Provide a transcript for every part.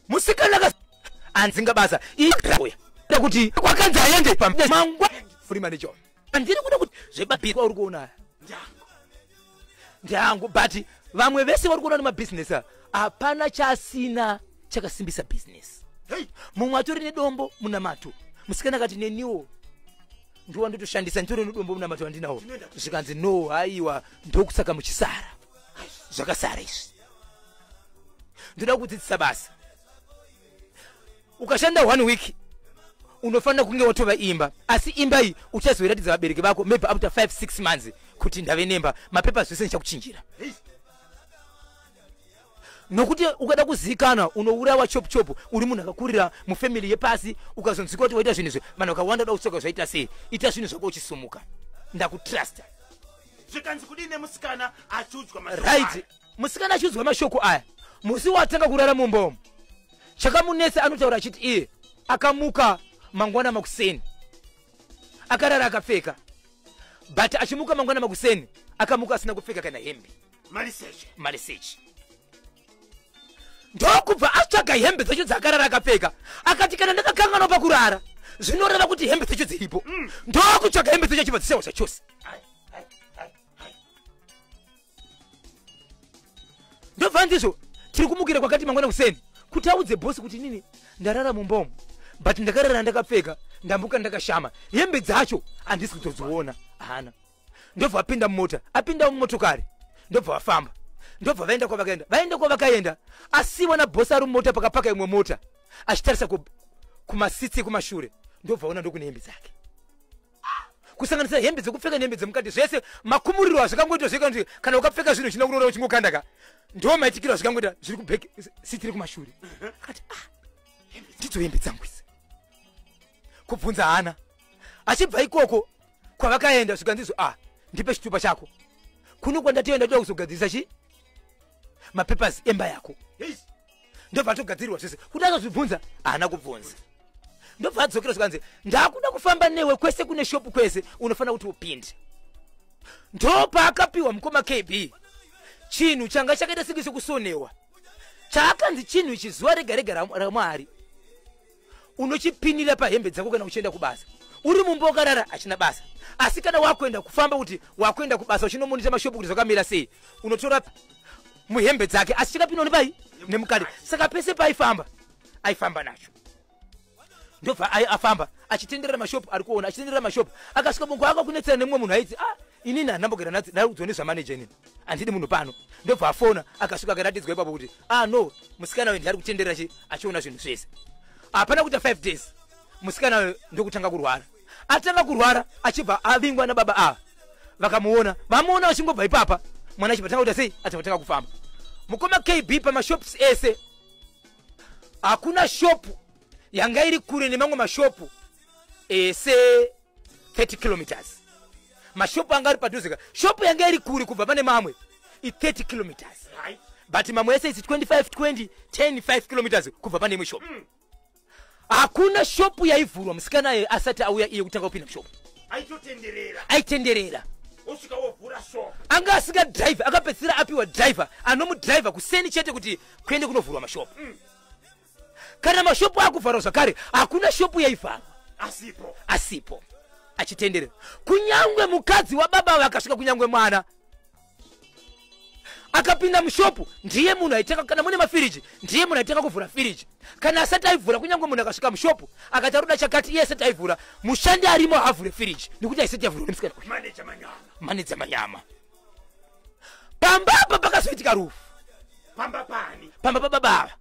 Musikana ka anzinga basa iuya kuti kwakanzi aende pamangwa free manager. Andiri kuda kuti zvebabhi uri kuona ndangu, but vamwe vese vari kuona nemabhizinesi hapana chasina chakasimbisa bhizinesi. Mumwe atori nedombo munamato, musikana akati neniwo ndiwa ndotoshandisa nditori nedombo munamato wandinawo. Zvikanzi no, haiwa, ndokusaka muchisara zvakasara izvi. Ndoda kudzidzisa basa. Ukashanda 1 week unofanira kunge watova imba, asi imba iyi uchazoiratidza vabereki vako maybe after 5-6 months kuti ndave nemba, mapepa zvese ndichakuchinjira. Nokuti ukada kuzivikanwa unourawa chop chop. Uri munhu akakurira mufamily yepasi, ukazonzwika kuti waita zvinhu izvi, vanhu vakawanda da kutsvaka zvaita sei. Ita zvinhu zvako uchisumuka, ndakutrusta. Zvikanzi kudii nemusikana achiudzwa mashoko? Right, musikana achiudzwa mashoko aya musi watanga kurara mumba umu, chakamunetsa anotaura achiti iye akamuka mangwana makuseni, akarara akapfeka, but achimuka mangwana makuseni akamuka asina kupfeka kana hembe. Maliseche. Maliseche. Ndokubva atsvaga hembe dzacho dzaakarara akapfeka, akati kana ndakakanganwa pakurara zvinoreva kuti hembe dzacho dziripo. Ndokutsvaga hembe dzacho achibva dzishawa zvachose. Ndobva ndizvo tiri kumukira kwakati mangwana kuseni kuti audze bhosi kuti nini ndarara mumba umu, but ndakarara ndakapfeka, ndambuka ndakashama, hembe dzacho handisi kutodziona hana. Ndobva apinda mumota, apinda mumotokari, ndobva vafamba, ndobva vaenda kwavakaenda. Vaenda kwavakaenda, asiwa nabhosi ari mumota, pakapaka imwe mota, achitarisa kumasitsi ekumashure, ndobva aona ndokune hembe dzake, kusanganisa hembe dzekupfeka nehembe dzemukati zvese. Makumuriro azvikangoita zveka kana ukapfeka zvinhu china kuroora uchingokandaka, ndo maitikiro azvikangoita zviri kuback seat rekumashure. Akati, "Ah, ndidzo hembe dzangu idzi." Kubvunza hana. Achibva ikoko kwavakaenda, zvikanzizvo, "Ah, ndipe chitupa chako kuno kwandatoenda, toda kuzogadzirisa chi mapapers emba yako." Ndobva atogadzirirwa zvese. Kuti akazvibvunza haana kubvunza. Ndobva adzokera, zvikanzi, "Ndakuda kufamba newe kwese kune shopu, kwese unofanira kuti upinde." Ndopaakapiwa, mukoma KB, chinhu changa chakaita senge sekusonewa, chaakanzi chinhu ichi zuva rega rega raMwari unochipinira pahembe dzako kana uchienda kubasa. Uri mumba wakarara hachina basa, asi kana wakuenda kufamba, kuti wakuenda kubasa uchinomonita mashopu kuti zvakamira sei, unotora muhembe dzake, asi chakapinwa nepai nemukati. Saka pese paaifamba aifamba nacho. Ndobva afamba achitenderera mashopu, ari kuona achitenderera mashopu, akasvika mungu akakunetsera nemumwe munhu aiti, "Ah, inini handambogara ndaudzwa nezvamaneja, inini handidi munhu pano." Ndobva afona, akasvika akaratidzwa ipapo kuti, "Ah, no, musikana uyu ndiari kutenderera chi achiona zvinhu zvese." Hapana kuita 5 days, musikana uyu ndokutanga kurwara. Atanga kurwara, achibva avingwa nababa ava. Vakamuona, vamuona vachingobva ipapa, mwana achibva tanga kuita sei, achibva tanga kufamba. Mukoma KB, pamashops ese hakuna shopu yanga iri kure nemamwe mashopu ese 30 kilometers. Mashopu anga ari padhuze ka, shopu yanga iri kure kubva pane mamwe i30 kilometers, but mamwe ese isi 25, 20, 10, 5 kilometers kubva pane imwe shopu. Hakuna shopu yaivhurwa musikana aye asati auya iye kutanga kupinda mushopu. Aitotenderera. Aitenderera. Osvika wovhura shop. Anga asinga driver, akapedzisira apiwa driver anomudhiraivha kuseni chete kuti kuende kunovhurwa mashopu. Kana mashopu akuvharwa zvakare, hakuna shopu yaivharwa asipo. Asipo, achitenderera. Kunyangwe mukadzi wababa vakasvika, kunyangwe mwana akapinda mushopu, ndiye munhu aitanga. Kana mune mafiriji, ndiye munhu aitanga kuvhura firiji kana asati aivhura. Kunyange munhu akasvika mushopu akati aruda chakati, iye asati aivhura, mushandi arimo haavhure firiji nekuti aisati yavhurwa nemusikana uyu. Maneja manyama. Maneja manyama. Pamba apa pakazoitika rufu. Pamba pani? Pamba pababa ava.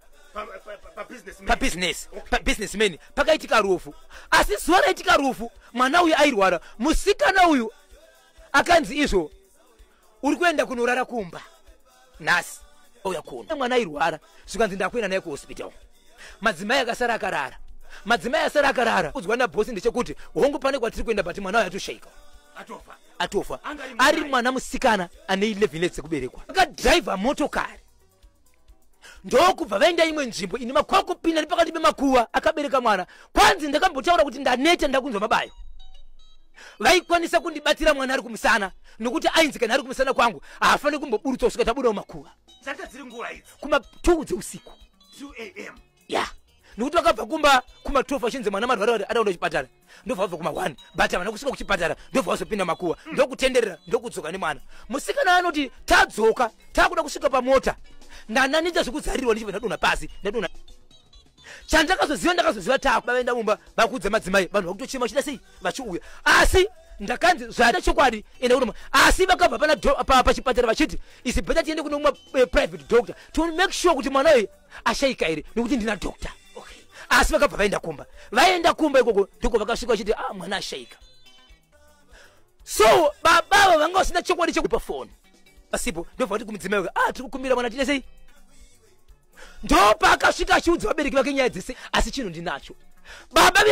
Pabusinessman. Pabusiness, pabusinessman pakaitika rufu. Asi zuva raitika rufu mwana uyu airwara. Musikana uyu akanzi izvo, "Uri kuenda kunorara kumba nhasi, uya kuno." Mwana airwara, zvikanzi, "Ndakuenda naye kuhospital." Madzimai akasara akarara. Madzimai asara akarara, udzwa nabhosi ndechekuti, "Hongu, pane kwatiri kuenda, but mwana uyu atoshaika." Atofa. Atofa. Anga ari ari mwana. Mwana musikana ane 11 years dzekuberekwa. Akadhiraivha motokari, ndokubva vaenda imwe nzvimbo ine makuva, kupinda nepakati pemakuva akabereka mwana. Kwanzi, "Ndakambotaura kuti ndaneta, ndakunzwa mabayo. Vaikwanisa kundibatira mwana ari kumusana, nokuti ainzi kana ari kumusana kwangu haafaniri kumboburutswa kusvika tabuda mumakuva." Dzanga dziri nguva idzi? Kuma 2 dzeusiku. 2 am. Ya. Nekuti vakabva kumba kuma12 vachinzi mwana marwara, ada kuenda kuchipatara, ndobva vabva kuma1, but havana kusvika kuchipatara, ndobva vazopinda makuva, ndokutenderera, ndokudzoka nemwana. Musikana anoti tadzoka, takuda kusvika pamota, ndananita zvekudzarirwa, ndichibva ndadonha pasi, ndadonha. Chandakazoziva, ndakazoziva takuvaenda mumba, vakuudza madzimai, vanhu vakutochema, vachida sei, vachiuya. Asi ndakanzi zvada chokwadi, enda kuno. Asi vakabva pana pachipatara vachiti isi better tiende kune umwe private doctor to make sure kuti mwana uyu ashayika here, nekuti ndina doctor. Asi vakabva vaenda kumba. Vaenda kumba ikoko, ndiko vakasvika vachiti, "Ah, mwana ashayika." So babava vanga vasina chokwadi chekupa foni asipo, ndobva vati kumudzimai wake, "Ah, tiri kukumbira mwana tine sei." Ndopaakasvika achiudza vabereki vake nyaya dzese. Asi chinhu ndinacho, baba.